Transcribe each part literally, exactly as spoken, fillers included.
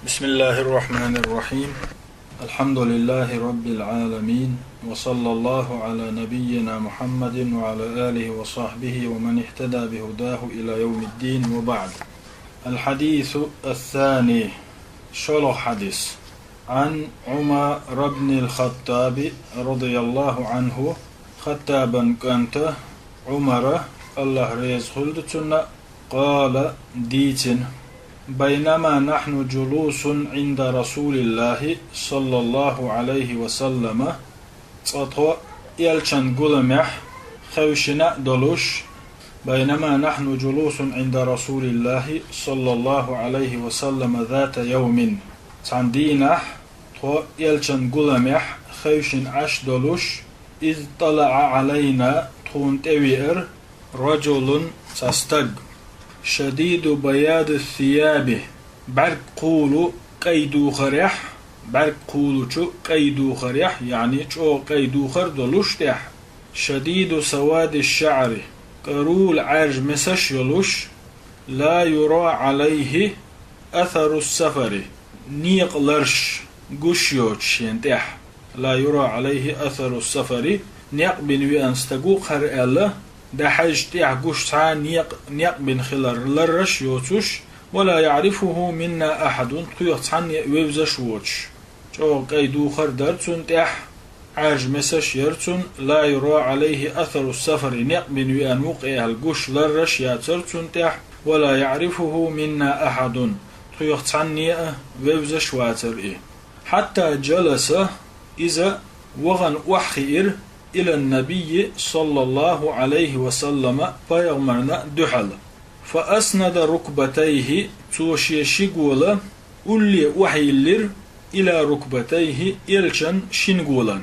بسم الله الرحمن الرحيم. الحمد لله رب العالمين، وصلى الله على نبينا محمد وعلى آله وصحبه ومن اهتدى بهداه إلى يوم الدين، وبعد. الحديث الثاني. شلو حديث. عن عمر بن الخطاب رضي الله عنه. Хаттабан кӀанта Ӏумара, Аллахь реза хуьлда цунна, قال, дийцина: بينما نحن جلوس عند رسول الله صلى الله عليه وسلم. Цкъа тхо элчан гуламехь хевшина а долуш, بينما نحن جلوس عند رسول الله صلى الله عليه وسلم ذات يوم. Цхьана дийнахь тхо элчан гуламехь хевшина Ӏаш долуш, إذ طلع علينا, тхуна тӀевеара, رجل, цхьа стаг, شديد بياض الثياب, бӀаьрг кхулу кӀай духарехь, бӀаьрг кхулучу кӀай духарехь, яъни чӀогӀа кӀай духар долуш тӀехь, شديد سواد الشعر, кӀарул Ӏаьржа месаш йолуш, لا يرى عليه أثر السفر, некъан ларш гуш йоцуш шена тӀехь. لا يرى عليه أثر السفر, некъ бина веана стаг ву-кх хӀара аьлла, дӀахьаьжча тӀехь гуш цхьа а некъ, некъ бина хилар ларраш йоцуш, ولا يعرفه منا أحد, тхоьх цхьанне а вевзаш воцуш. ЧӀогӀа кӀай духар дара цунна тӀехь, Ӏаьржа месаш яра цунна, لا يرى عليه أثر السفر, некъ бина веана ву-кх аьлла гуш ларраш яцара цунна тӀехь, ولا يعرفه منا أحد, тхоьх цхьанне а вевзаш вацара и. حتى جلس, иза вахана охьахиира, إلى النبي صلى الله عليه وسلم, пайхамарна дуьхьал. فأسند ركبتيه, цо шен ши гола улле охьайиллира, إلى ركبتيه, элчан шина голан,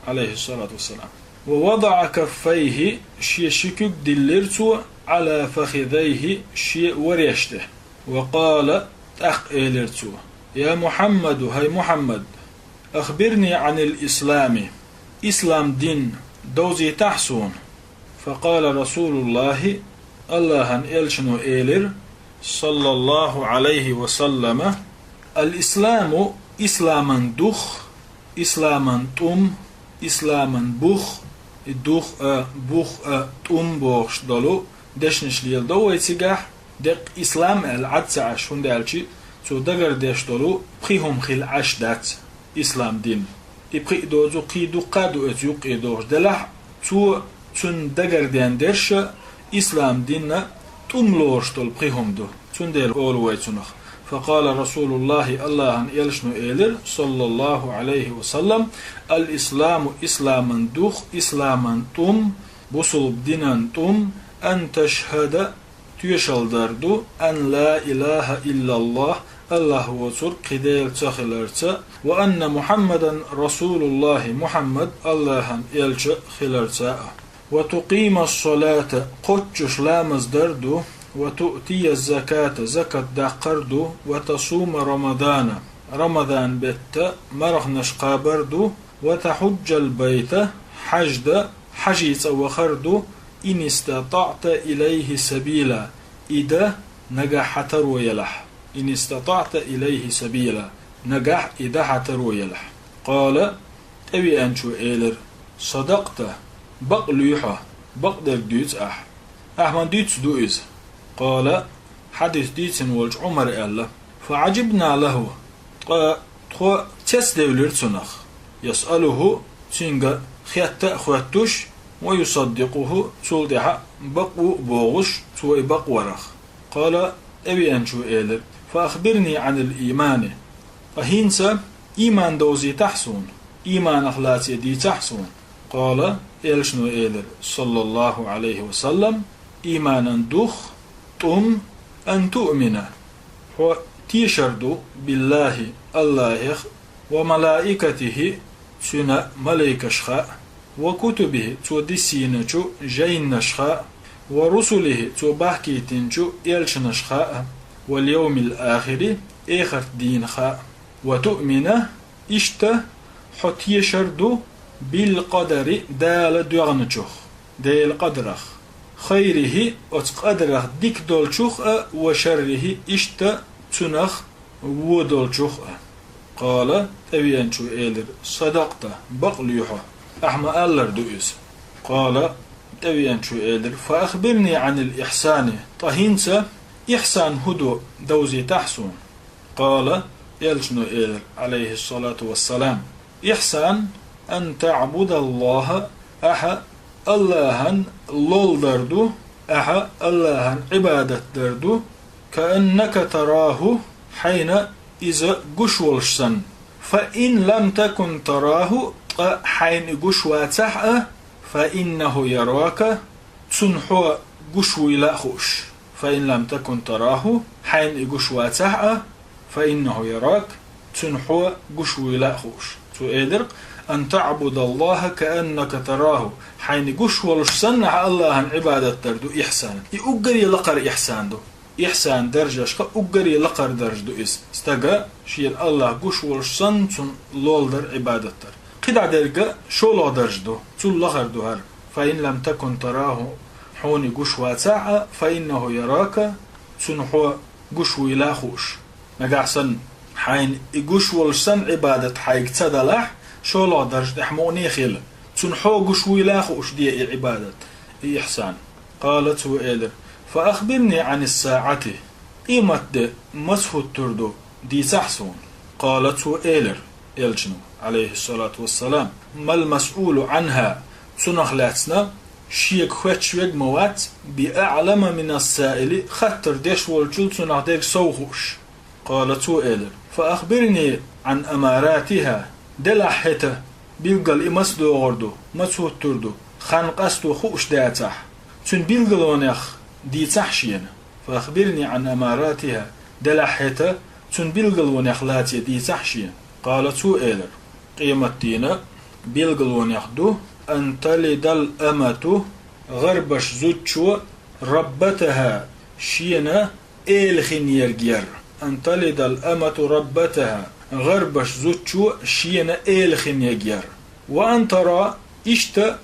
عليه الصلاة والسلام. ووضع كفيه, шен ши куьг диллира цо, على فخذيه, шен вареш тӀе. وقال, тӀаккха элира цо: يا محمد, хӀай Мухьаммад, أخبرني عن الإسلام, ислам дин довзийтахьа суна. فقال رسول الله, Аллахьан элчано элира, صلى الله عليه وسلم: الإسلام, исламан дух, исламан тӀум, исламан бух, и дух а, бух а, тӀум бохуш долу дешнаш леладо вай цигахь, деккъа ислам аьлла Ӏад ца Ӏаш, хӀунда аьлча цо дагардеш долу пхи хӀума хилла Ӏаш дац ислам дин. И пхи а доцу, кхин дуккха а ду оцу юккъе дохуш, делахь а цо цунна дагарден дерш а ислам динна тӀум лоруш долу пхи хӀума ду. Цундела олу вай цунах. فقال رسول الله, Аллахьан элчано элира, صلى الله عليه وسلم: الإسلام, исламан дух, исламан тӀум, бусулба динан тӀум, أن تشهد, тоьшалла дар ду, أن لا إله إلا الله, Аллахь воцург кхин Дела ца хиларца, وأن محمدا رسول الله, Мухьаммад Аллахьан элча хиларца а. وتقيم الصلاة, кхоччуш ламаз дар ду, وتؤتي الزكاة, закат даккхар ду, وتصوم رمضان, Рамадан бетта марханаш кхабар ду, وتحج البيت, хьаж дан, хьажцӀа вахар ду, إن استطعت إليه سبيلا, и дан нагахь хьан таро елахь. إن استطعت إليه سبيلا, нагахь и дан хьан таро елахь. قال, тӀевеанчо элира: صدقت, бакъ луьй хьо, бакъдерг дуьйцу ахь. Ахьа ма дуьйцуш ду иза. قال, хьадис дийцина волчу Ӏумара аьлла: فعجبنا له, ткъа тхо цецдевлира цунах. يسأله, цуьнга хетта а хоьттуш, ويصدقه, цул тӀаьхьа бакъ ву а бохуш, цо и бакъ варах. قال, тӀевеанчо элира: فأخبرني عن الإيمان, ткъа хӀинца ийман довзийтахьа суна, ийманах лаций дийцахьа суна. قال, элчано элира, صلى الله عليه وسلم: ийманан дух, тӀум, أن تؤمن, хьо тешар ду, بالله, Аллахьех, وملائكته, цуьнан малайкашха а, وكتبه, цо диссийначу жайнашха а, ورسله, цо бахкийтинчу элчанашха а, واليوم الآخر, эхарт дийнахха а. وتؤمن, иштта хьо тешар ду, بالقدر, Дала доьгӀначух, Делан къадарах, خيره, оцу къадарах дика долчух а, وشره, иштта цунах вон долчух а. Къала, тӀавеанчо элира: «Садакъта, бакълуьй хьо, ахь ма-аллара ду иза». Къала, тӀавеанчо элира: «Фа ахбирни Ӏанил ихьсани, ткъа хӀинца ихьсан хӀун ду, довзийтахьа суна». Къала, элчано элира, Ӏалайхиссалату вассалам: «Ихьсан ан таӀбудаллахӀа, ахьа Аллахьан лолдар ду, ахьа Аллахьан Ӏибадат дар ду, кааннака тарахӀу, хьайна иза гуш волуш санна. Фа ин лам такун тарахӀу, ткъа хьайна и гуш вацахь а, фа иннахӀу ярака, цунна хьо гуш вуйла а хууш. Фа ин лам такун тарахӀу, хьайна и гуш вацахь а, фа иннахӀу ярак, цунна хьо гуш вуйла а хууш». Цо элира: «Ан таӀбудаллахӀа кааннака тарахӀу, хьайна гуш волуш санна, ахьа Аллахьан Ӏибадат дар ду ихьсан». И уггаре лакхара ихьсан ду. Ихьсан даржашха уггаре лакхара дарж ду иза. Стага шена Аллахь гуш волуш санна, цунна лолдар, Ӏибадат дар. КхидӀа дерг шолгӀа дарж ду, цул лахара ду хӀара. «Фа ин лам такун тарахӀу», хьуна и гуш вацахь а, «фа иннахӀу ярака», цунна хьо гуш вуйла а хууш. Нагахь санна хьайна и гуш волуш санна Ӏибадат хьайга ца далахь, шолгӀа дарж тӀехь мукъане а хила. Цунна хьо гуш вуйла а хууш де и Ӏибадат, и ихьсан. Къала, цо элира: «Фа ахбирни Ӏанис саӀати, къематде маца хӀуттур ду, дийцахьа суна». Къала, цо элира, элчано, Ӏалайхиссалату вассалам: «Мал масъулу Ӏанхьа, цунах лаьцна шега хоьттуш верг ма вац, би аӀлама минас саили, хаттар деш волчул цунах дерг сов хууш». Къала, цо элира: «Фа ахбирни Ӏан амаратихӀа, делахь хӀета, билггал и маца догӀур ду, маца хӀуттур ду, хан къасто хууш дацахь, цуьнан билгалонех дийцахьа шена». «Фа ахбирни Ӏан амаратихӀа, делахь хӀета, цуьнан билгалонех лаций дийцахьа шена». Къала, цо элира: «Къематдийнан билгалонех ду: ан талидал амату, гӀарбаш зудчо, раббатахӀа, шена эла хин ерг яр». «Ан талидал амату раббатахӀа, гӀарбаш зудчо шена эла хин ерг яр». «Ва ан тара», иштта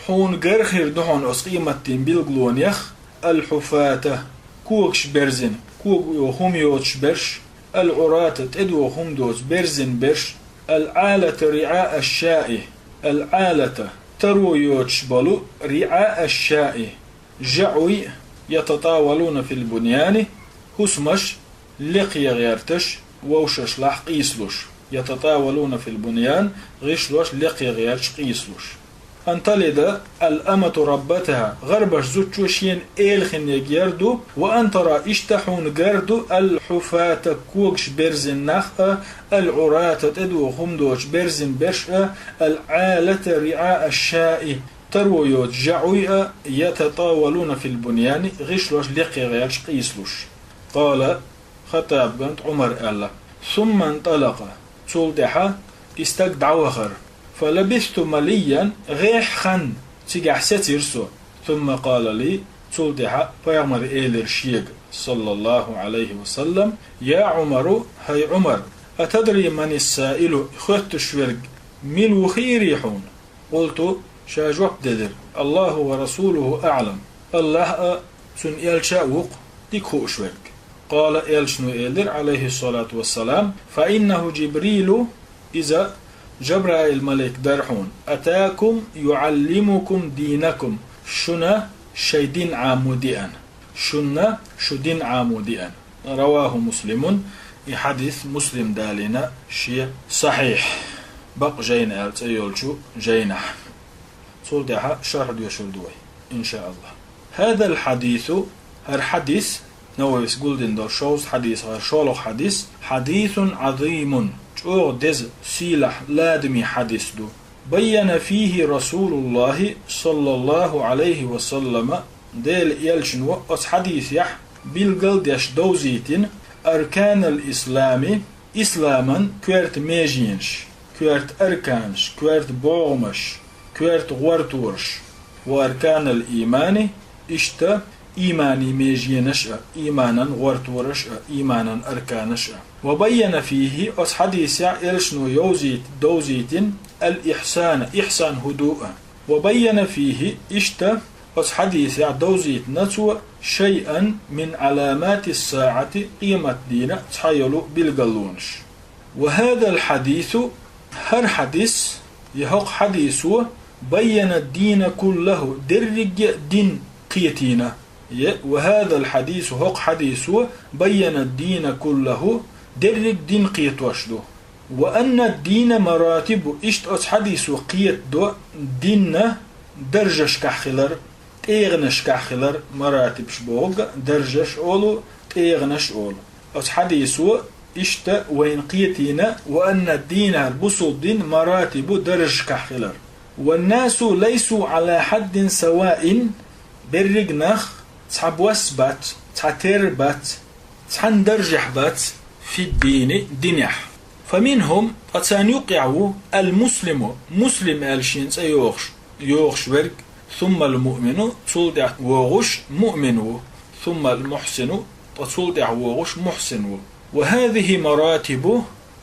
хьуна гар хир ду хьуна оцу къематдийнан билгалонех, «ал-хьуфата», когаш берзина, кога йо хӀума йоцуш берш, «ал-Ӏурата», тӀедуха хӀума доцу берзина берш, «ал-Ӏалата риӀаа аш-шаи», «ал-Ӏалата», таро йоцуш болу, «риӀаа аш-шаи», жаӀуй, «ятатӀавалуна фил буньяни», хӀусамаш лекхе гӀерташ, вовшашлахь къийсалуш, «ятатӀавалуна фил буньян», гӀишлош лекхе гӀерташ къийсалуш. «Ан талидал амату раббатахӀа», гӀарбаш зудчо шена эла хин ерг яр ду, «ва ан тара», иштта хьуна гар ду, «ал-хьуфата», когаш берзина нах а, «ал-Ӏурата», тӀедуха хӀума доцуш берзина берш а, «ал-Ӏалата риӀаа аш-шаи», таро йоцу жаӀуй а, «ятатӀавалуна фил буньяни», гӀишлош лекхе гӀерташ къийсалуш. Къала, Хаттабан кӀант Ӏумара аьлла: «Сумма нталакъа», цул тӀаьхьа и стаг дӀавахара. «Фа лабисту малиян», гӀеххьа хан цигахь сецира со. «Сумма къала ли», цул тӀаьхьа пайхамара элира шега, саллаллахӀу Ӏалайхи ва саллам: «Я Ӏумару, хӀай Ӏумар, атадри манис саилу, хоьттуш верг мила ву хиирий хьуна?» Къулту, ша жоп делира: «АллахӀу ва расулухӀу аӀлам», АллахӀ а, цуьнан элча а ву-кх дика хууш верг. Къала, элчано элира, Ӏалайхиссалату вассалам: «Фа иннахӀу Жибрилу», иза Жабраил малик дара хьуна, «атакум юӀаллимукум динакум», шуна шайн дин Ӏамо деана. Шуна шу дин Ӏамо деана. РавахӀу Муслимун, и хьадис Муслима далийна шен сахьихь, бакъ жайна аьлла цӀе йолчу жайнахь. Цул тӀаьхьа шархь доьшур ду вай, иншааллахӀ. ХӀазал хьадису, хӀара хьадис, Нававис гулдина долу шовзткъа хьадис, хӀара шолгӀа хьадис, хьадисун Ӏазимун, чӀогӀа деза, сийлахь, ладаме хьадис ду. Байяна фихӀи РасулуллахӀи, саллаллахӀу Ӏалайхи ва саллама, Делан элчано оцу хьадисехь билгал деш довзийтина арканал ислами, исламан коьрта меженаш, коьрта арканаш, коьрта богӀамаш, коьрта гӀортораш, ва арканал иймани, иштта ийманан меженаш а, ийманан гӀортораш а, ийманан арканаш а. Ва байяна фихӀи, оцу хьадисехь элчано йовзийта-, довзийтина ал-ихьсана, ихьсан хӀун ду а. Ва байяна фихӀи, иштта оцу хьадисехь довзийтина цо شيئا من علامات الساعة, къематдийнан цхьайолу билгалонаш. وهذا الحديث, хӀара хьадис, я хӀокху хьадисо, بين الدين كله, дерриге а дин кхетийна. Я, وهذا الحديث, хӀокху хьадисо, بين الدين كله, дерриг дин кхетош ду. وأن الدين مراتب, иштта оцу хьадисо кхетадо динна даржашкахь хилар, тӀегӀанашкахь хилар, مراتب бохург а даржаш олу, тӀегӀанаш олу. Оцу хьадисо иштта вайна кхетийна, وأن الدين, бусулба дин, مراتب, даржашкахь хилар. والناس ليسوا على حد سواء, берриг нах цхьа бос бац, цхьа тера бац, цхьана даржехь бац, في الدين, динехь. فمنهم, ткъа царна юккъехь ву, المسلم, муслим аьлла шен цӀе йохуш, йохуш верг, ثم المؤمن, цул тӀаьхьа вогӀуш муъмин ву, ثم المحسن, ткъа цул тӀаьхьа вогӀуш мухьсин ву. وهذه مراتب,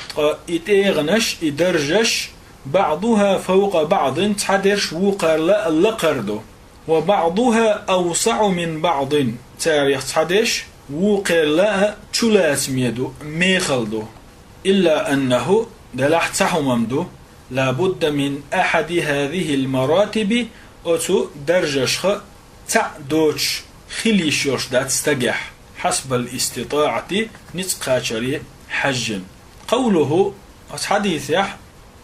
ткъа и тӀегӀанаш, и даржаш, بعضها فوق بعض, цхьадерш вукхарла лакхара ду. وبعضها أوسع من بعض, царех цхьадерш вукхерла а чулацаме ду, мехала ду. إلا أنه, делахь цхьа хӀума-м ду, لا بد من أحد هذه المراتب, оцу даржашха цхьаъ доцуш хила йиш йолуш дац стагехь, حسب الاستطاعة, ницкъ кхачаре хьаьжжина. قوله, оцу хьадисехь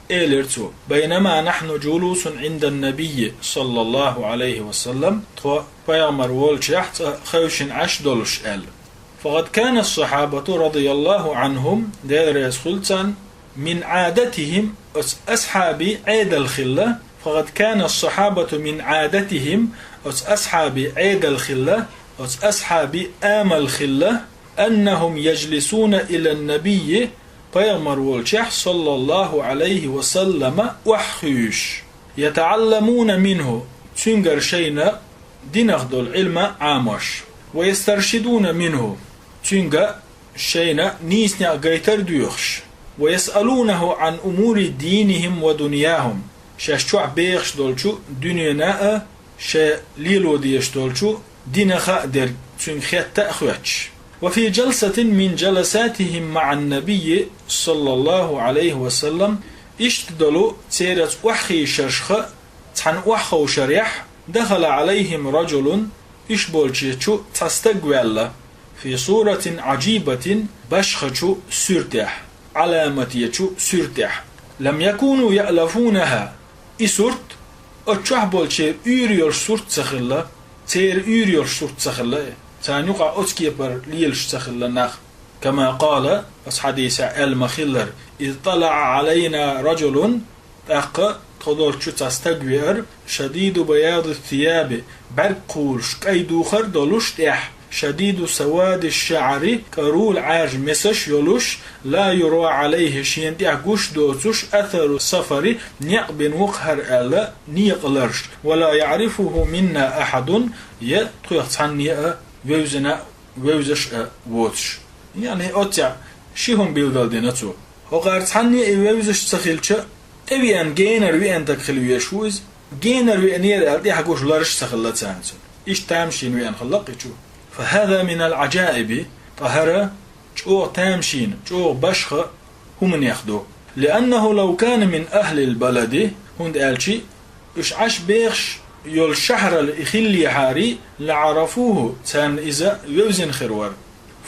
элира цо: بينما نحن جلوس عند النبي صلى الله عليه وسلم, тхо пайхамар волчохь цкъа хевшина Ӏаш долуш аьлла. فقد كان الصحابة رضي الله عنهم, Дела реза хуьлда царна, من عادتهم, оцу асхьабийн Ӏедал хилла, فقد كان الصحابة من عادتهم, оцу асхьабийн Ӏедал хилла, оцу асхьабийн амал хилла, أنهم يجلسون إلى النبي, пайхамар волчохь, صلى الله عليه وسلم, охьахуьйшуш, يتعلمون منه, цуьнгара шайна динах долу Ӏилма Ӏамош, ويسترشدون منه, цуьнга шайна нийса некъ гайтар а доьхуш, ويسألونه عن أمور دينهم ودنياهم, шаьш чохь бехаш долчу дуьненан а, шайн лело дезаш долчу динах а дерг цуьнга хетта а хоьттуш. وفي جلسة من جلساتهم مع النبي صلى الله عليه وسلم, иштта долу церан охьахийшаршха цхьана охьаховшарехь, دخل عليهم رجل, уьш болчу чу цхьа стаг ваьлла, في صورة عجيبة, башхачу суьртехь, Ӏаламатечу суьртехь. لم يكونوا يألفونها, и сурт оцу чохь болчеран уьйр йолуш сурт ца хилла, церан уьйр йолуш сурт ца хилла, царна юкъахь оцу кепара лелаш ца хилла нах. كما قال, оцу хьадисехь аьлла ма-хиллара: إذ طلع علينا رجل, тӀаккха тхо долчу чу цхьа стаг веара, شديد بياض الثياب, бӀаьрг кхулуш, кӀайн духар а долуш тӀехь, شديد سواد الشعر, кӀарул Ӏаьржа месаш а йолуш, لا يرى عليه, шена тӀехь гуш доцуш, أثر السفر, некъ бина ву-кх хӀара аьлла, некъан лараш, ولا يعرفه منا أحد, я тхох цхьанне а вевзина а, вевзаш а воцуш. Яъни оццехь ши хӀума билгалдина цо. ХӀокхара цхьанне а и вевзаш ца хилча, тӀевеана, генара веана стаг хила везаш ву иза. Генара веанера аьлла, тӀехь гуш лараш а ца хилла царна цуьнан. Иштта тамашийна веана хилла-кх и чу. فهذا من العجائب, ткъа хӀара чӀогӀа тамашийна, чӀогӀа башха хӀуманех ду. لأنه لو كان من أهل البلد, хӀунда аьлча уьш Ӏаш бехаш йолу шахьаралла и хиллехьарий, لعرفوه, царна иза вевзина хир вара.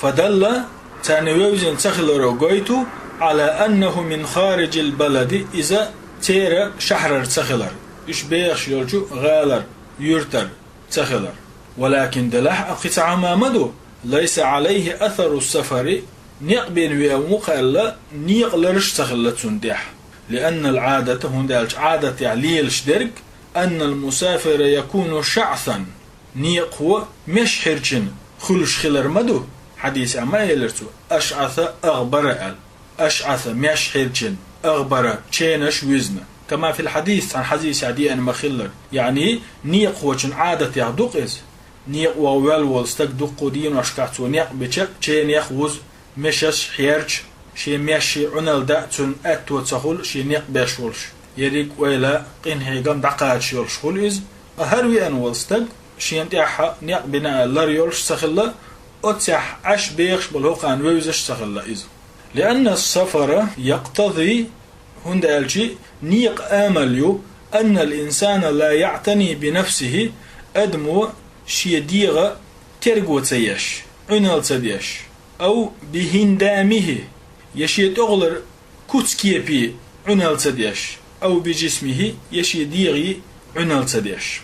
فدل, царна вевзина ца хиларо гойту, على أنه من خارج البلد, иза церан шахьарара ца хилар, уьш бехаш йолчу гӀалара, юьртара ца хилар. ولكن, делахь а, кхин цхьа хӀума ма ду, ليس عليه أثر السفر, некъ бина веана ву-кх аьлла, некъан лараш а ца хилла цунна тӀехь. لأن العادة, хӀунда аьлча Ӏадатехь лелаш дерг, أن المسافر يكون شعثا, некъахо меш хьирчина хуьлуш хилар ма ду, хьадисехь ма элира цо, أشعث أغبر аьлла. أشعث, меш хьирчина, أغبر, ченаш вуьзна. كما في الحديث, цхьана хьадисехь деана ма-хиллара. Яъни, некъахочун Ӏадатехь ду-кх иза. Некъа ваха ваьлла волу стаг дуккха а деношкахь цо некъ бича, ченех вуза, мешаш хьерча, шен мешийн Ӏуналла даа цунна аьтто ца хуьлу, шен некъ беш волуш. Ерриг а ойла, къинхьегам дӀакхачаш йолуш хуьлу иза. Ткъа хӀара веана волу стаг, шена тӀехьа некъ бина а лар йолуш ца хилла, оццехь Ӏаш бехаш болу хӀокхарна вевзаш ца хилла иза. لأن السفر يقتضي, хӀунда аьлча некъан амал ю, أن الإنسان لا يعتني بنفسه, адамо шен дегӀан терго ца еш, Ӏуьнал ца деш, أو بهندامه, я шен тӀехулара куц-кепе Ӏуьнал ца деш, أو بجسمه, я шен дегӀе Ӏуьнал ца деш.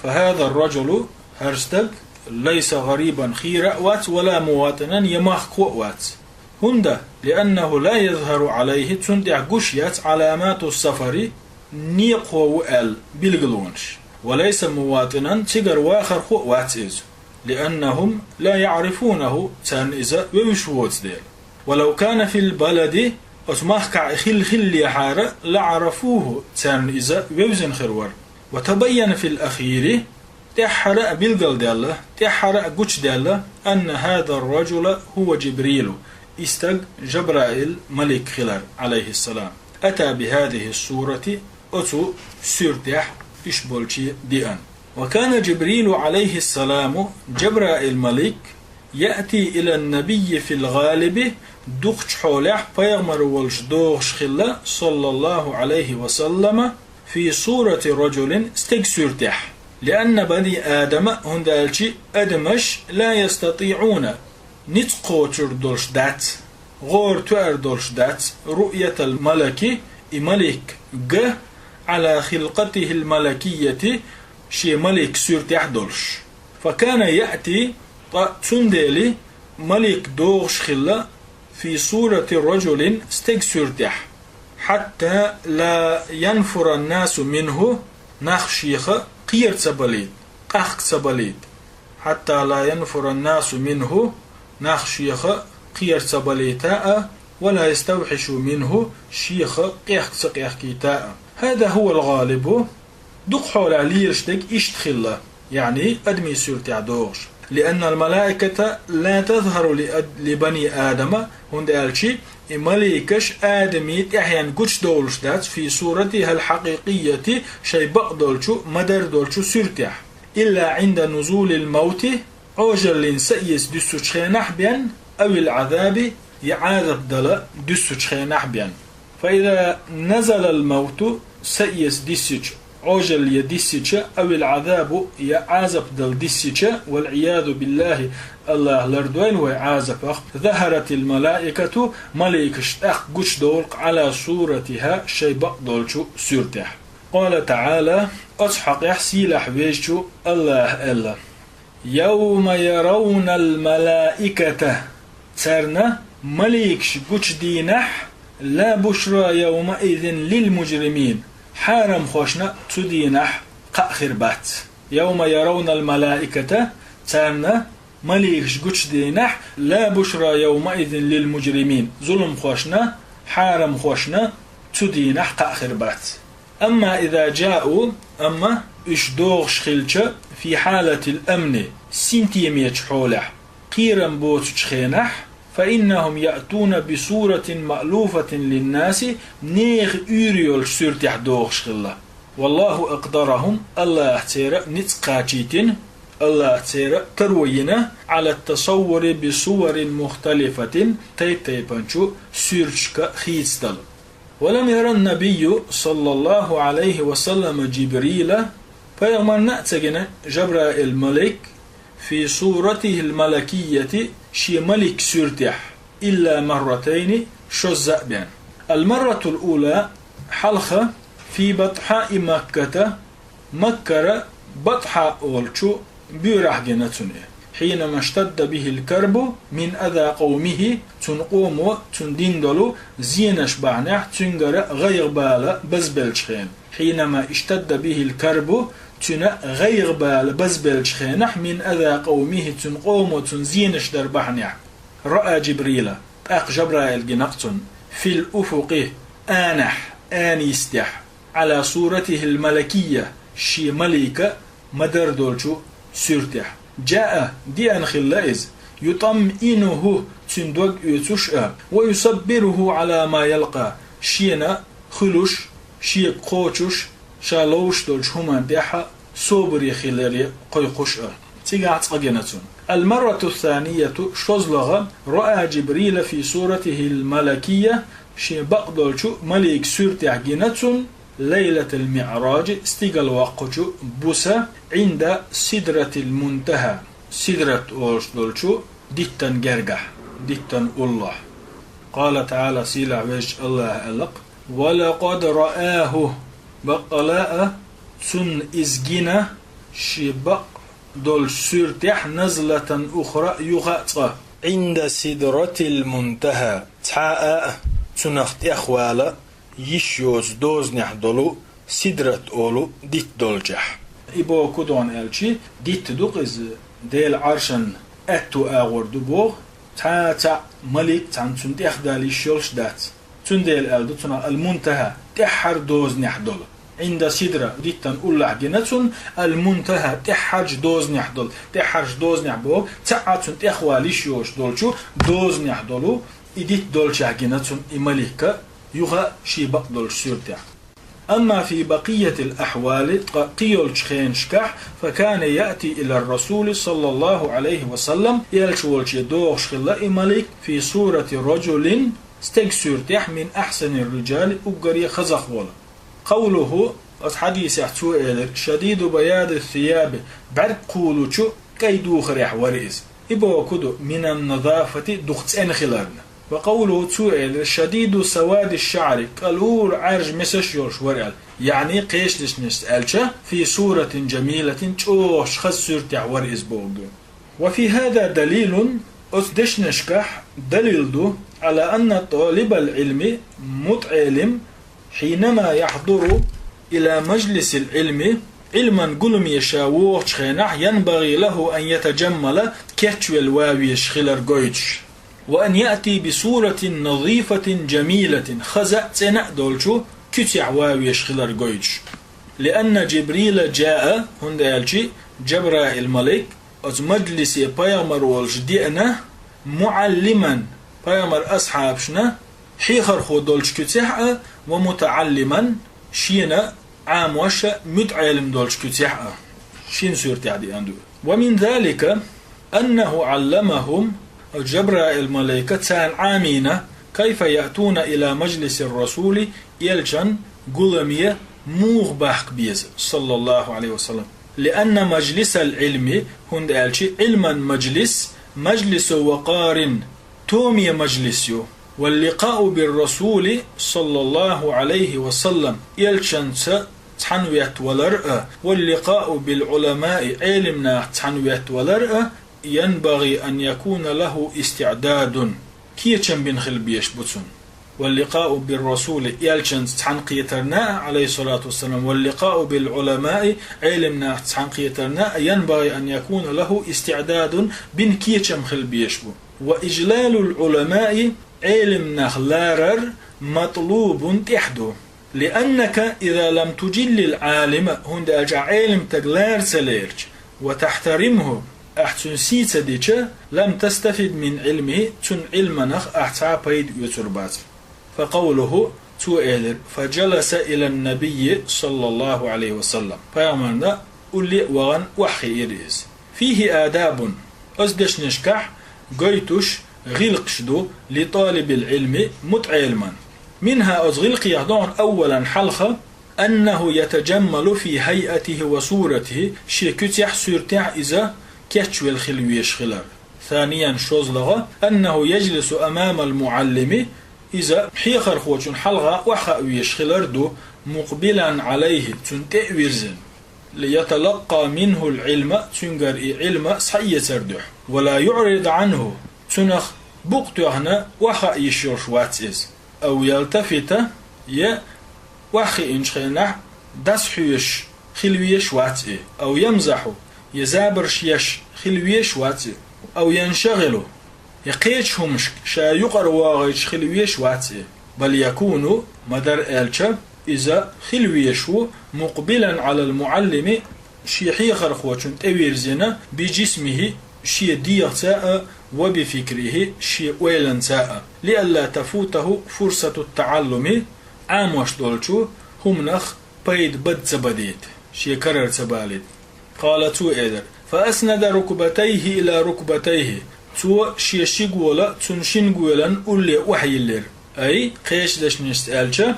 فهذا الرجل, хӀара стаг, ليس غريبا, хийра а вац, ولا مواطنا, я махкахо а вац. ХӀунда, لأنه لا يظهر عليه, цунна тӀехь гуш яц, علامات السفر, некъахо ву аьлла билгалонаш. وليس مواطنا, цигара вахархо а вац иза. لأنهم لا يعرفونه, царна иза вевзаш воцу дела. ولو كان في البلد, оцу махкахь и хилла хиллехьара, لعرفوه, царна иза вевзина хир вара. وتبين في الأخير, тӀаьххьара а билгалдаьлла, тӀаьххьара а гучудаьлла, أن هذا الرجل هو جبريل, и стаг Жабраил малик хилар, عليه السلام, أتى بهذه الصورة, оцу суьртехь уьш болче деана. وكان جبريل عليه السلام, Жабраил малик, يأتي إلى النبي في الغالب, дукхачу хьолехь пайхамар волуш догӀуш хилла, صلى الله عليه وسلم, في صورة رجل, стеган суьртехь. لأن بني آدم, хӀунда аьлча адамаш, لا يستطيعون, ницкъ кхочур долуш дац, гӀора тоьар долуш дац, رؤية الملك, и малик ган, على خلقته الملكية, шен малик суьртехь долуш. فكان يأتي, ткъа цундела малик догӀуш хилла, في صورة رجل, стеган суьртехь. حتى لا ينفر الناس منه, нах шеха кхера ца балийта, къахка ца балийта. حتى لا ينفر الناس منه, нах шеха кхера ца балийта а, ولا يستوحشوا منه, шеха къехка ца къехкийта а. هذا هو الغالب, дукха хьолехь лелаш дерг иштта хилла, яъни адамийн суьртехь догӀуш. لأن الملائكة لا تظهر لأد-، لبني آدم, хӀунда аьлча и маликаш адамийн тӀаьхьенна гучудовлуш дац, في صورتها الحقيقية, шайн бакъдолчу, ма-дарра долчу суьртехь. إلا عند نزول الموت, Ӏожаллин са эца дуьссучу хенахь бен, أو العذاب, я Ӏазап дала дуьссучу хенахь бен. فإذا نزل الموت, са эца диссича, Ӏожалле диссича, أو العذاب, я Ӏазап дала диссича, والعياذ بالله, АллахӀ лардойла вай Ӏазапах, ظهرت الملائكة, маликаш тӀаккха гучудовлу-кх, على صورتها, шайн бакъдолчу суьртехь. قال تعالى, оцу хьокъехь сийлахь везачу АллахӀа аьлла: يوم يرون الملائكة, царна маликаш гучудийнахь, لا بشرى يومئذ للمجرمين, хьарамхошна цу дийнахь кхаъ хир бац. يوم يرون الملائكة, царна маликаш гучудийнахь, لا بشرى يومئذ للمجرمين, зуламхошна, хьарамхошна цу дийнахь кхаъ хир бац. أما إذا جاءوا, амма уьш догӀуш хилча, في حالة الأمن, синтемечу хьолехь, кхерам боцучу хенахь, فإنهم يأتون بصورة مألوفة للناس, нехан уьйр йолчу суьртехь догӀуш хилла. والله أقدرهم, АллахӀа церан ницкъ кхачийтина, АллахӀа церан таро йина, على التصور بصور مختلفة, тайп-тайпанчу суьрташка хийцадала. ولم ير النبي صلى الله عليه وسلم جبريل, пайхамарна а ца гина Жабраил малик, في صورته الملكية, шен малик суьртехь, إلا مرتين, шозза а бен. المرة الأولى, хьалха, في بطحاء مكة, Маккара БатӀхьаъ волчу боьрахь гина цунна и. حينما اشتد به الكرب من أذى قومه, цуьнан къомо цунна дина долу зенаш бахьанехь цуьнгара гӀайгӀа-бала базбеллачу хенахь. حينما اشتد به الكرب, цуьнан гӀайгӀа-бала базбеллачу хенахь, من أذى قومه, цуьнан къомо цунна зенаш дар бахьанехь. رأى جبريل, тӀаккха Жабраил гина-кх цунна, في الأفق, анахь, ана йистехь, على صورته الملكية, шен малика ма-дарра долчу суьртехь. جاء, деана хилла иза, يطمئنه, цуьнан дог оьцуш а, ويصبره على ما يلقى, шена хуьлуш, шега кхочуш, ша ловзуш долчу хӀуманна тӀехь а собаре хиларе кхойкхуш а. Цигахь цкъа гина цунна. المرة الثانية, шозлагӀа, رأى جبريل في صورته الملكية, шен бакъдолчу малик суьртехь гина цунна, ليلة المعراج, стигала ваккхучу буса, عند سدرة المنتهى, Сидрат олуш долчу диттан гергахь, диттан уллохь. قال تعالى, сийлахь везачу АллахӀа аьлла-кх: ولقد رآه, баккъала а цунна иза гина, шен бакъдолчу суьртехь, نزلة أخرى, юха а цкъа, عند سدرة المنتهى, цхьа а цунах тӀехвала йиш йоцу дозанехь долу Сидрат олу дитт долчехь. И боху ду хьуна аьлча, дитт ду-кх иза, Делан Ӏаршан аьтту агӀор ду боху, цхьа а цхьаъ малик цхьаьна цунна тӀехдала йиш йолуш дац. Цундела аьлла ду цунах ал-Мунтаха, тӀаьххьара дозанехь долу. عند سدرة, диттан уллохь гина цунна, ал-Мунтаха, тӀаьххьарчу дозанехь долу, тӀаьххьарчу дозанехь боху, цхьа а цунна тӀехвала йиш йоцуш долчу дозанехь долу, и дитт долчехь гина цунна и малик, юха а шен бакъдолчу суьртехь. أما في بقية الأحوال, ткъа кхин йолчу хенашкахь, فكان يأتي إلى الرسول صلى الله عليه وسلم, элча волче догӀуш хилла и малик, في صورة رجل, стеган суьртехь, من أحسن الرجال, уггаре хазах волу. قوله, оцу хьадисехь цо элира: شديد بياض الثياب, бӀаьрг кхулучу кӀайн духарехь вара иза. И боху ду من النظافة, дукха цӀена хиларна. وقوله, цо элира: شديد سواد الشعر, кӀалура Ӏаьржа месаш йолуш вара аьлла. يعني, кхечу дешнашца аьлча, في صورة جميلة, чӀогӀачу хаза суьртехь вара иза боху ду. وفي هذا دليل, оцу дешнашкахь далил ду, على أن طالب العلم, мутаӀелим, حينما يحضر إلى مجلس العلم, Ӏилман гуламе ша вогӀучу хенахь, ينبغي له أن يتجمل, кечвелла ван везаш хилар гойтуш. وأن يأتي بصورة نظيفة جميلة, хаза а, цӀена а долчу куьцехь ван везаш хилар гойтуш. لأن جبريل جاء, хӀунда аьлча Джабраил-малик оцу мажлисе пайхамар волчу деана, معلما, пайхамар асхьабашна, хьехархо долчу куьцехь а, ومتعلما, шена Ӏамош а, мутаӀелим долчу куьцехь а. Шина суьртехь деана ду. ومن ذلك أنه علمهم, Джабраил-малика царна Ӏамийна, كيف يأتون إلى مجلس الرسول, элчан гуламе муха бахка беза, صلى الله عليه وسلم. لأن مجلس العلم, хӀунда аьлча Ӏилман мажлис, مجلس وقار, томе мажлис ю. واللقاء بالرسول صلى الله عليه وسلم, элчанца цхьаьна веттавалар а, واللقاء بالعلماء, Ӏелим нахаца цхьаьна веттавалар а, ينبغي أن يكون له استعداد, кечам бина хила безаш бу цунна. واللقاء بالرسول, элчанца цхьаьна кхетарна а, عليه الصلاة والسلام, واللقاء بالعلماء, Ӏелим нахаца цхьаьна кхетарна а, ينبغي أن يكون له استعداد, бина кечам хила безаш бу. وإجلال العلماء, Ӏелим нах ларар, مطلوب, тӀехь ду. لأنك إذا لم تجل العالم, хӀунда аьлча ахь Ӏелим стаг лара ца лерча, وتحترمه, ахь цуьнан сий ца дича, لم تستفد من علمه, цуьнан Ӏилманах ахь цхьа а пайда оьцур бац. فقوله, цо элира: فجلس إلى النبي صلى الله عليه وسلم, пайхамарна улле а вахана охьахиира иза. فيه آداب, оцу дешнашкахь гойтуш гӀиллакхаш ду, لطالب العلم, мутаӀелиман. منها, оцу гӀиллакхех ду хьуна, أولا, хьалха, أنه يتجمل في هيئته وصورته, шен куьцехь, суьртехь иза кечвелла хила везаш хилар. ثانيا, шозлагӀа, أنه يجلس أمام المعلم, иза хьехархочун хьалха охьахаа везаш хилар ду, مقبلا عليه, цунна тӀе а вирзина, ليتلقى منه العلم, цуьнгара и Ӏилма схьаэцар дуьхьа, ولا يعرض عنه, цунах букъ тоьхна охьахаа йиш йолуш вац иза. أو يلتفت, я охьахиъначу хенахь дӀасахьоьжуш хила везаш вац и, أو يمزح, я забарш еш хила везаш вац и, أو ينشغل, я кхечу хӀумашка ша юкъара вогӀуьйтуш хила везаш вац и. بل يكون, ма-дарра аьлча, иза хила везаш ву, مقبلا على المعلم, шен хьехархочунна тӀевирзина, بجسمه, шен дегӀаца а, وبفكره, шен ойланца а, لئلا تفوته فرصة التعلم, Ӏамош долчу хӀуманах пайда бада ца бадийта. шен карара ца балийта. قال, цо элира: فأسند ركبتيه إلى ركبتيه. Цо шен ши гола цун шин голан улле охьайиллира, ай, кхечу дешнашца аьлча,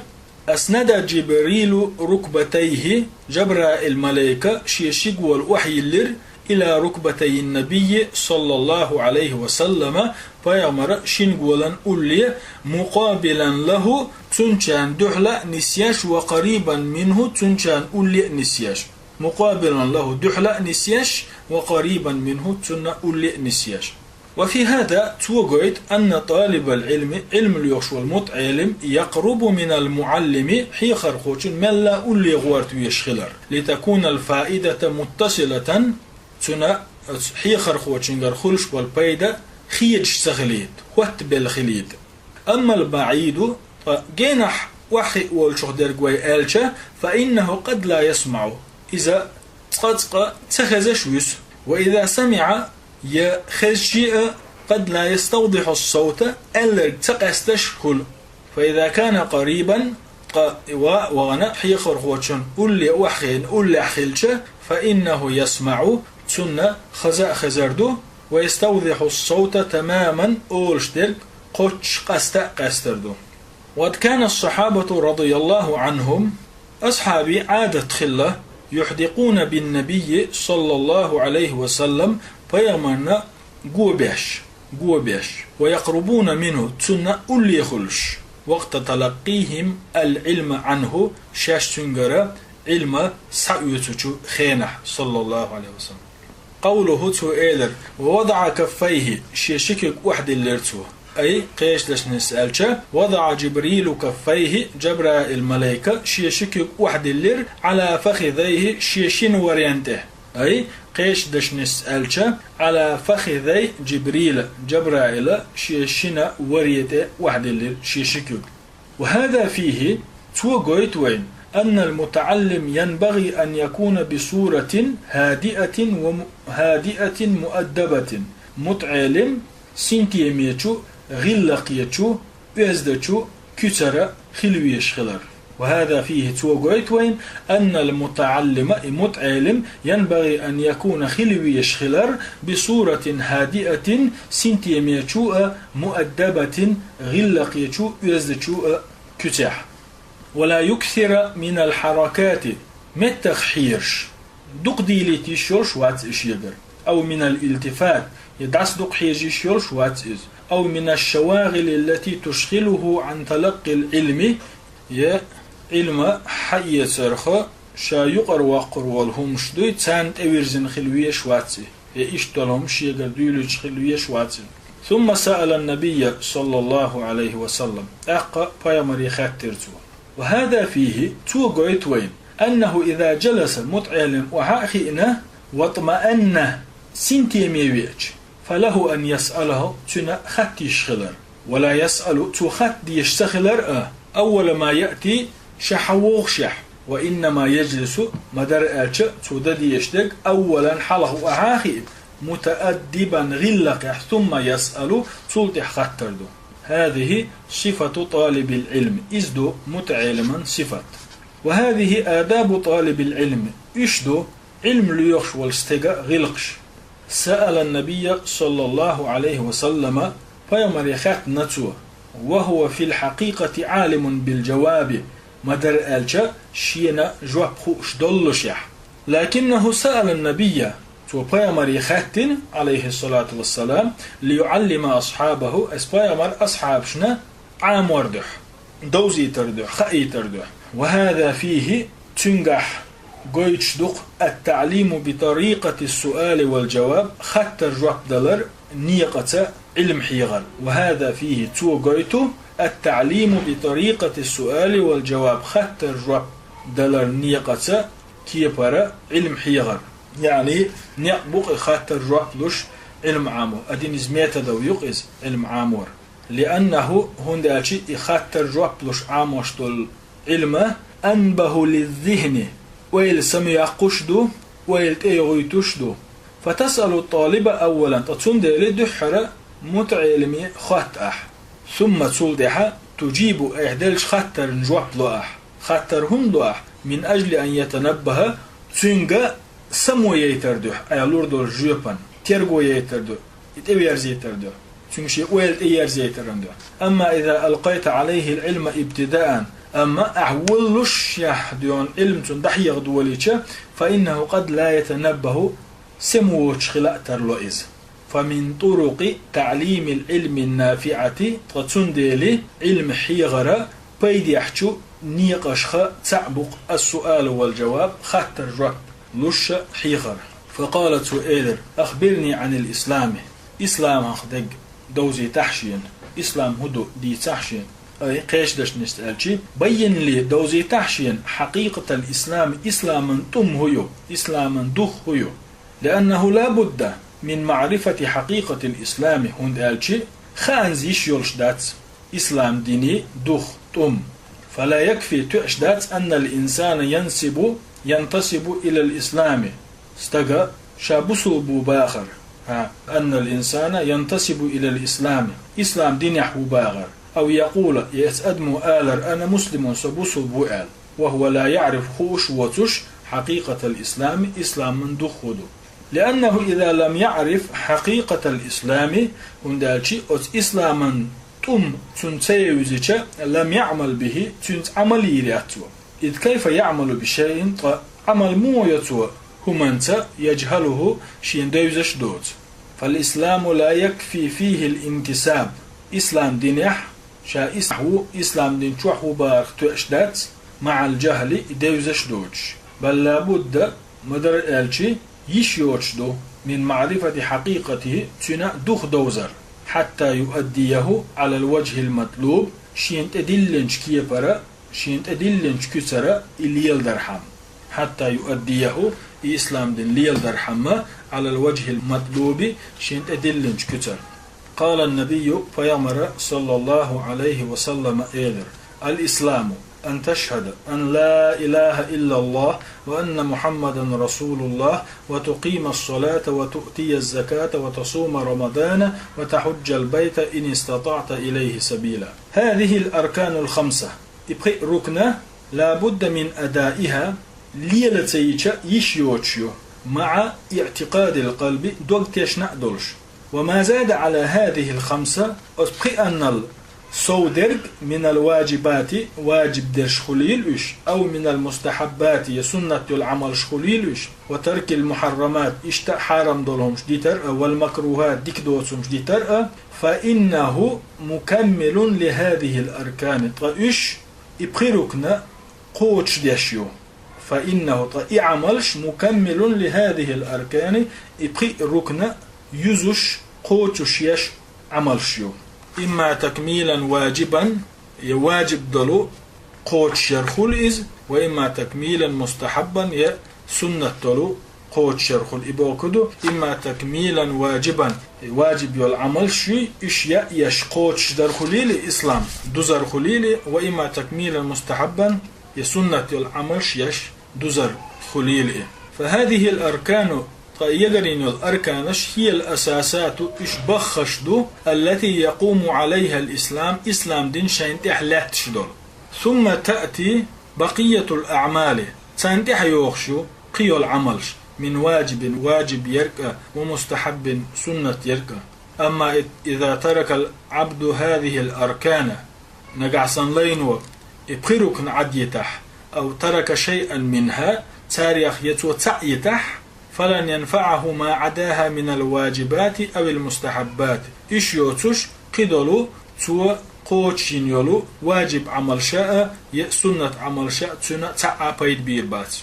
أسند جبريل ركبتيه, Жабраил малайка шен ши гола охьайиллира, إلى ركبتي النبي صلى الله عليه وسلم, пайхамара шин голан улле, مقابلا له, цунчарна дуьхьал а нисъеш, وقريبا منه, цунчарна улле а нисъеш. مقابلا له, дуьхьал а нисъеш, وقريبا منه, цунна улле а нисъеш. وفي هذا, цо гойту, أن طالب العلم, Ӏилма лоьхуш волу мутаӀелим, يقرب من المعلم, хьехархочун мелла а улле гӀорта везаш хилар. لتكون الفائدة متصلة, цуьнан оцу хьехархочуьнгара хуьлуш болу пайда хедаш ца хилийта, хӀоттабелла хилийта. أما البعيد, ткъа генахь охьахиъна волчух дерг вай аьлча, فإنه قد لا يسمع, иза цкъа-цкъа ца хезаш вуьсу. وإذا سمع, я хезча а, قد لا يستوضح الصوت, аьлларг ца къаьсташ хуьлу. فإذا كان قريبا, ткъа и ван а вахана хьехархочун улле охьахиъна уллехь хилча, فإنه يسمع, цунна хаза а хезар ду, ويستوضح الصوت تماما, олуш дерг кхоччуш къаста а къаьстар ду. وقد كان الصحابة رضي الله عنهم, асхьабийн Ӏадат хилла, يحدقون بالنبي صلى الله عليه وسلم, пайхамарна го беш, го беш, ويقربون منه, цунна улле хуьлуш, وقت تلقيهم العلم عنه, шаьш цуьнгара Ӏилма схьаоьцучу хенахь, صلى الله عليه وسلم. قوله, цо элира: ووضع كفيه, шен ши куьг охьадиллира цо. Ай, кхечу дешнашца аьлча, وضع جبريل كفيه, Жабраил малайка шен ши куьг охьадиллира, على فخذيه, шен шина варен тӀе. Ай, кхечу дешнашца аьлча, على فخذي جبريل, Жабраила шен шина варе тӀе охьадиллира шен ши куьг. وهذا فيه, цо гойту вайна, أن المتعلم ينبغي أن يكون بصورة هادئة وم-, هادئة مؤدبة, мутаӀелим синтемечу, гӀиллакхечу, оьздачу куьцара хила везаш хилар. وهذا فيه, цо гойту вайна, أن المتعلم, и мутаӀелим, ينبغي أن يكون, хила везаш хилар, بصورة هادئة, синтемечу а, مؤدبة, гӀиллакхечу, оьздачу а куьцехь. ولا يكثر من الحركات, меттах хьераш, дукха дийлийта йиш йолуш вац и шегара, أو من الالتفات, я дӀасадукха хьежа йиш йолуш вац иза, أو من الشواغل التي تشغله عن تلقي العلم, я Ӏилма хьаэцарх ша юкъара воккхур волу хӀумаш дуй, царна тӀевирзина хила везаш вац и. Я иштта долу хӀума шегара дуьйлуьйтуш хила везаш вац иза. ثم سأل النبي صلى الله عليه وسلم, тӀаккха пайхамаре хаьттира цо. وهذا فيه, цо гойту вайна, أنه إذا جلس, мутаӀелим охьа а хиъна, واطمأن, синтеме веача, فله أن يسأله, цуьнан хатта йиш хилар. ولا يسأل, цо хатта дезаш ца хилар а, أول ما يأتي, ша хьан вогӀушехь, وإنما يجلس, ма-дарра аьлча, цо дан дезаш дерг, أولا, хьалха охьа а хиъна, متأدبا, гӀиллакхехь, ثم يسأل, цул тӀаьхьа хаттар ду. هذه صفة طالب العلم, иза ду мутаӀелиман сифат. وهذه آداب طالب العلم, уьш ду Ӏилма лоьхуш волчу стеган гӀиллакхаш. سأل النبي صلى الله عليه وسلم, пайхамаре хаьттина цо, وهو في الحقيقة عالم بالجواب, ма-дарра аьлча, шена жоп хууш доллушехь. لكنه سأل النبي, цо пайхамаре хаьттина, عليه الصلاة والسلام, ليعلم أصحابه, эс пайхамар асхьабашна Ӏамор дуьхьа, довзийтар дуьхьа, хаийтар дуьхьа. وهذا فيه, цуьнгахь гойтуш ду-кх التعليم بطريقة السؤال والجواب, хаттар жоп далар некъаца Ӏилма хьехар. وهذا فيه, цо гойту التعليم بطريقة السؤال والجواب, хаттар жоп далар некъаца, кепара Ӏилма хьехар. Яъни, некъ бу-кх и хаттар жоп луш Ӏилма Ӏамо. Один из методов ю-кх иза Ӏилма Ӏамор. لأنه, хӀунда аьлча и хаттар жоп луш Ӏамош долу Ӏилма, أنبه للذهن, ойла самояккхуш ду, ойла тӀеюхуьйтуш ду. فتسأل الطالب أولا, ткъа цундела дуьххьара мутаӀелиме хатта ахь. ثم, цул тӀаьхьа, تجيب, айхьа деллачу хаттарна жоп ло ахь. Хаттар хӀунда ло ахь? من أجل أن يتنبه, Цуьнга само яйтар дуьхьа, айхьа лур долу жоьпан, терго яйтар дуьхьа, и тӀеверзийтар дуьхьа. Цуьнга шен ойла тӀеерзийтаран дуьхьа. أما إذا ألقيت عليه العلم ابتداء, амма ахьа воллушехь дуьйна Ӏилма цунна дӀахьеха долийча, فإنه قد لا يتنبه, само воцуш хила а тарло иза. فمن طرق تعليم العلم النافعة, ткъа цундела Ӏилма хьехаран пайдехьчу некъашха цхьаъ бу-кх السؤال والجواب, хаттар-жоп луш а хьехар. فقال, цо элира: أخبرني عن الإسلام, исламах дерг довзийтахьа шена, ислам хӀун ду дийцахьа шена, ай, кхечу дешнашца аьлча, بين لي, довзийтахьа шена, حقيقة الإسلام, исламан тӀум хӀун ю, исламан дух хӀун ю. لأنه لا بد من معرفة حقيقة الإسلام, хӀунда аьлча хаанза йиш йолуш дац ислам динан дух, тӀум. فلا يكفي, тоьаш дац, أن الإنسان ينسب, ينتسب إلى الإسلام, стага ша бусулба ву бахар, а, أن الإنسان ينتسب إلى الإسلام, ислам динехь ву бахар, أو يقول, я оцу адамо алар: أنا مسلم, со бусулба ву аьлла, وهو لا يعرف, хууш воцуш, حقيقة الإسلام, исламан дух хӀун ду. لأنه إذا لم يعرف حقيقة الإسلام, хӀунда аьлча оцу исламан тӀум цунна ца евзича, لم يعمل به, цуьнца Ӏамал йийр яц цо. إذ كيف يعمل بشيء, ткъа Ӏамал муха йо цо хӀуманца, يجهله, шена девзаш доцу. فالإسلام لا يكفي فيه الانتساب, ислам динехь, ша ислам ву, ислам дин чохь ву бахарх тоьаш дац, مع الجهل, и девзаш доцуш. بل لا بد, ма-дарра аьлча, йиш йоцуш ду, من معرفة حقيقته, цуьнан дух довзар, حتى يؤديه على الوجه المطلوب, шена тӀедиллинчу кепара, шена тӀедиллинчу куьцара и леладархьама. حتى يؤديه, и ислам дин леладархьама, على الوجه المطلوب, шена тӀедиллинчу куьцара. قال النبي, пайхамара, صلى الله عليه وسلم, элира: الإسلام أن تشهد أن لا إله إلا الله وأن محمدا رسول الله وتقيم الصلاة وتؤتي الزكاة وتصوم رمضان وتحج البيت إن استطعت إليه سبيلا. هذه الأركان الخمسة, и пхи а рукна, لا بد من أدائها, лела ца йича йиш йоцуш ю, مع اعتقاد القلب, дог тешна а долуш. وما زاد على هذه الخمسة, оцу пхиъанал сов дерг, من الواجبات, ваджиб дерш хуьлийла уьш, أو من المستحبات, я суннат йолу Ӏамалш хуьлийла уьш, وترك المحرمات, иштта а хьарам долу хӀумаш дитар а, والمكروهات, дика доцу хӀумаш дитар а, فإنه مكمل لهذه الأركان, ткъа уьш и пхи рукна кхочушдеш ю. فإنه, ткъа и Ӏамалш, مكمل لهذه الأركان, и пхи а рукна юзуш, кхочушъеш Ӏамалш ю. إما تكميلا واجبا, я ваджиб долу кхочушъяр хуьлу иза, وإما تكميلا مستحبا, я суннат долу кхочушъяр хуьлу. И бохург ду, إما تكميلا واجبا, ваджиб йолу Ӏамалш юй, уьш яа еш кхочушдар хуьлийла ислам, дузар хуьлийла, وإما تكميلا مستحبا, я суннат йолу Ӏамалш еш дузар хуьлийла и. فهذه الأركان, ткъа и ягарйина йолу арканаш, هي الأساسات, уьш баххаш ду, التي يقوم عليها الإسلام, ислам дин шайна тӀехь лаьтташ долу. ثم تأتي بقية الأعمال, царна тӀехь йогӀуш ю кхин йолу Ӏамалш, من واجب, ваджиб ерг а, ومستحب, суннат ерг а. أما إذا ترك العبد هذه الأركان, нагахь санна лайно и пхи рукна Ӏадйитахь, أو ترك شيئا منها, царех я цо цхьаъ йитахь, فلن ينفعه ما عداها من الواجبات أو المستحبات. Уьш йоцуш, кхидолу, цо кхочушйина йолу ваджиб Ӏамалша а, я суннат Ӏамалша а цуьнан цхьа а пайда бийр бац.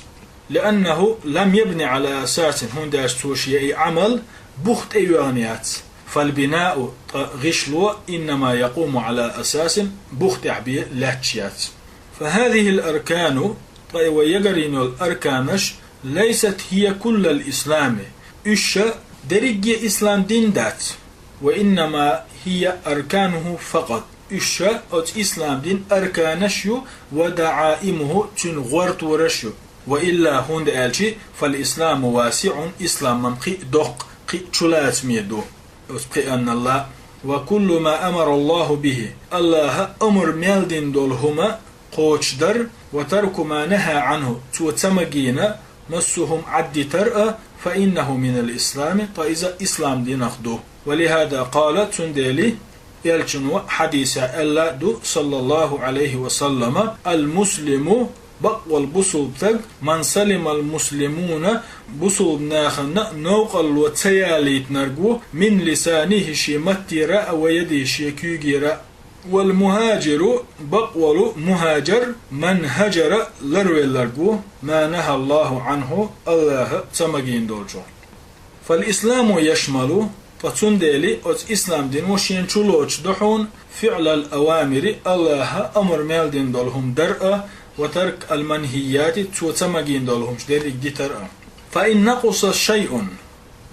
لأنه لم يبن على أساس, хӀунда аьлча цо шен и Ӏамал бух тӀе йоьгӀна яц. فالبناء, ткъа гӀишло, إنما يقوم على أساس, бух тӀехь бен лаьтташ яц. فهذه الأركان, ткъа и вай ягарйина йолу арканаш, ليست هي كل الإسلام, уьш дерриге ислам дин дац. وإنما هي أركانه فقط, уьш оцу ислам дин арканаш ю, ودعائمه, цуьнан гӀортораш ю. وإلا, хӀунда аьлча, فالإسلام واسع, ислам-м кхин а доккха, кхин а чулацаме ду оцу пхиъанналла. وكل ما أمر الله به, АллахӀа омра мел дина долу хӀума кхочушдар, وترك ما نهى عنه, цо ца магийна массухум Ӏаддитар а, фаиннаху минал ислами, ткъа иза ислам динах ду. Ва лихаза къала, цундела элчано хьадисехь аьлла ду, саллаллаху Ӏалайхи ва саллама, ал муслиму, бакъволу бусулба стаг, ман салимал муслимуна, бусулба нахана новкъарло ца ялийтинарг ву, мин лисанихи, шен маттера а, ва ядихи, шен куьйгера а. Вал мухаджиру, бакъволу мухаджар, ман хаджара, ларвелларг ву, ма нахаллаху Ӏанху, Аллаха ца магийна долчух. Фал исламу яшмалу, ткъа цундела оцу ислам дино шена чулоцуш ду хьуна, фиълал авамири, Аллаха амр мел дина долу хӀума дар а, ва тарк ал манхияти, цо ца магийна долу хӀумаш дерриг дитар а. Фа ин накъуса шайъун,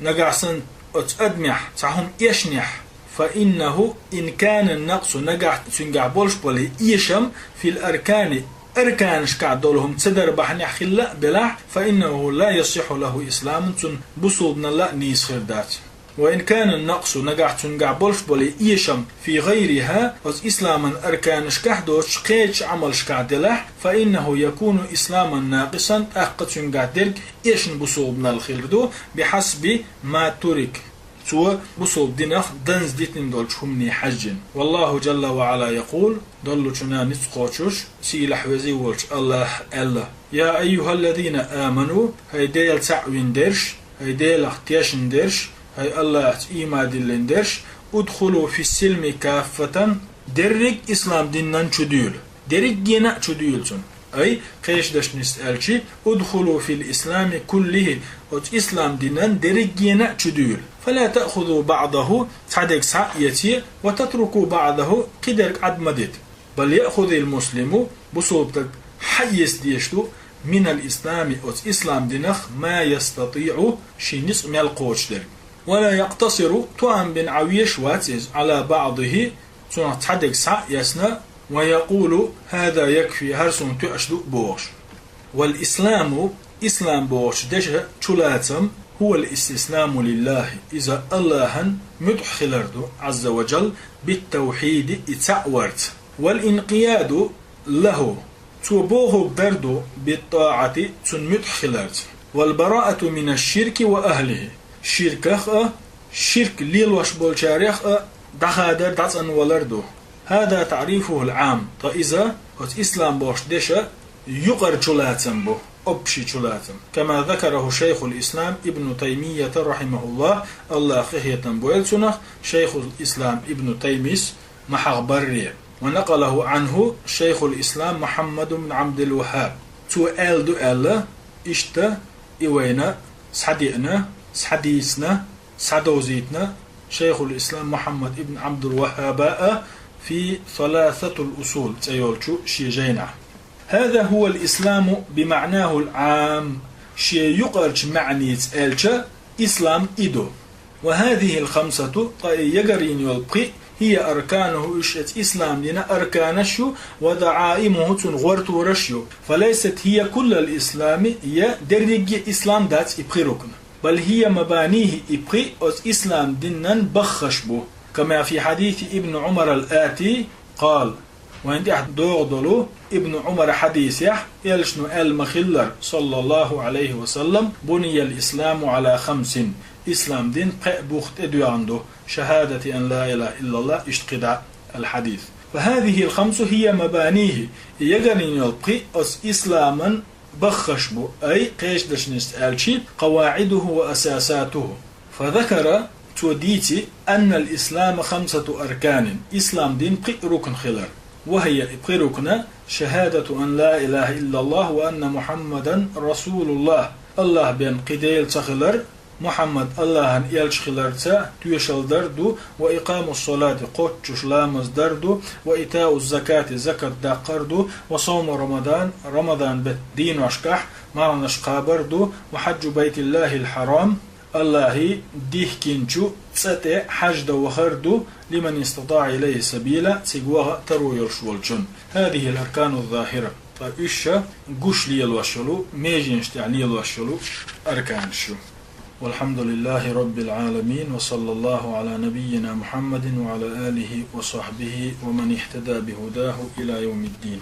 нагахь санна оцу адамехь цхьа хӀума эшнехь, фа иннаху, ин кана накъсу, нагахь цуьнгахь болуш болу эшам, фил аркани, арканашкахь долу хӀума ца дар бахьанехь хилла а белахь, фа иннаху ла ясихьу лаху исламун, цунна бусулбанал а нийса хир дац. Ва ин кана накъсу, нагахь цуьнгахь болуш болу эшам, фи гӀайриха, оцу исламан арканашкахь доцуш кхечу Ӏамалшкахь делахь, фа иннаху якуну исламан накъисан, тӀаккха цуьнгахь дерг эшна бусулбанал хир ду, бихьасби ма турик. Цо бусулба динах данза дитина долчу хӀумане хьаьжжина. Валлаху джалла ва Ӏала якъул, доллучунна ницкъ кхочуш, сийлахь везий волчу Аллаха аьлла: «Я айюхаллазина аману, хӀай Дела цхьаъ вина дерш, хӀай Делах тешна дерш, хӀай Аллахаца ийман диллина дерш, удхулу фиссилми каффатан, дерриг ислам динан чу дуьйла». Дерригена а чу дуьйла цунна. Ай, кхечу дашнашца аьлча, удхулу фил ислами куллихи, оцу ислам динан дерригена а чу дуьйла. Фала таъхузу баъдаху, цхьа дерг схьа а эце, ва татруку баъдаху, кхидерг Ӏад ма дита. Бал яъхузил муслиму, бусулба стаг схьа а эца дезаш ду, минал ислами, оцу ислам динах, ма ястатиъу, шен ницкъ мел кхочуш дерг. Вала якътасиру, тоам бина Ӏан веш вац иза, Ӏала баъдихи, цунах цхьа дерг схьа а эцна, ва якъулу: «ХӀаза якфи, хӀара суна тоьаш ду», – бохуш. Вал исламу, ислам бохучу дешан чулацам, хӀувал истисламу лиллахи, иза Аллахьан муьтӀахь хилар ду, Ӏазза ва джалла, биттавхьиди, и цхьаъ варца. Вал инкъияду лаху, цо бохург дар ду, биттаӀати, цунна муьтӀахь хиларца. Вал бараату минаш ширки ва ахлихи, ширках а, ширк лелош болчарех а дӀахадар, дӀацӀанвалар ду. ХӀаза таърифухул Ӏам, ткъа иза оцу ислам бохучу дешан юкъара чулацам бу, общий чулацам. Кама закараху шайхул ислам ибну Таймията рахьимахуллах, Аллах къинхетам бойла цунах, шайхул ислам ибну Таймис ма хьахбарре. Ва накъалаху Ӏанху шайхул ислам Мухьаммад ибн Ӏабдул Ваххаб. Цо аьлла ду аьлла, иштта и вайна схьадеана, схьадийцина, схьадовзийтина шайхул ислам Мухьаммад ибн Ӏабдул Ваххаба а фи Саласатул Усул цӀе йолчу шен жайнахь. ХӀаза хӀувал исламу бимаънахул Ӏам, шен юкъарчу маьӀница аьлча, ислам и ду. Ва хӀазихил хамсату, ткъа и ягарйина йолу пхиъ, хӀия аркануху, уьш оцу ислам динан арканаш ю, ва даӀаимуху, цунна гӀортораш ю. Фалайсат хӀия куллал ислами, я дерриге ислам дац и пхи рукн. Бал хӀия мабанихи, и пхиъ оцу ислам динан баххаш бу. Кама фи хьадиси Ибн Ӏумарал ати, къала, вайна тӀехь догӀу долу Ибн Ӏумара хьадисехь, элчано аьлла ма-хиллара, саллаллаху Ӏалайхи ва саллам: «Буниял исламу Ӏала хамсин», ислам дин пхеа бух тӀе доьгӀна ду, шахӀадати ан ла илаха иллаллах, иштта кхидӀа, ал-хьадис. Фа хӀазихил хамсу хӀия мабанихи, и ягарйина йолу пхиъ оцу исламан баххаш бу, ай, кхечу дашнашца аьлча, къаваӀидуху ва асасатуху. Фа закара, цо дийци, аннал ислама хамсату арканин, ислам дин пхиъ рукн хилар. Ва хӀия, и пхи рукн, шахӀадату ан ла илаха иллаллах ва анна Мухьаммадан расулуллах, Аллах бен кхин Дела ца хилар, Мухьаммад Аллахьан элча хиларца тоьшалла дар ду, ва икъамус-салати, кхоччуш ламаз дар ду, ва итаузз-закати, закат даккхар ду, ва савму Рамадан, Рамадан беттан дийношкахь марханаш кхабар ду, ва хьаджу байтиллахил хьарам, Аллахьан дихкинчу цӀа тӀе хьаьж дан вахар ду, лиман истатаӀа илайхи сабила, цига ваха таро йолуш волчун. ХӀазихил аркануз-захира. Ткъа уьш гуш лелош йолу, меженаш тӀехь лелош йолу арканаш ю. Валхьамдулиллахи Раббил Ӏаламин, ва саллаллаху Ӏала набиййина Мухьаммадин ва Ӏала алихи ва сахьбихи ва ман ихтада бихудаху ила явмиддин.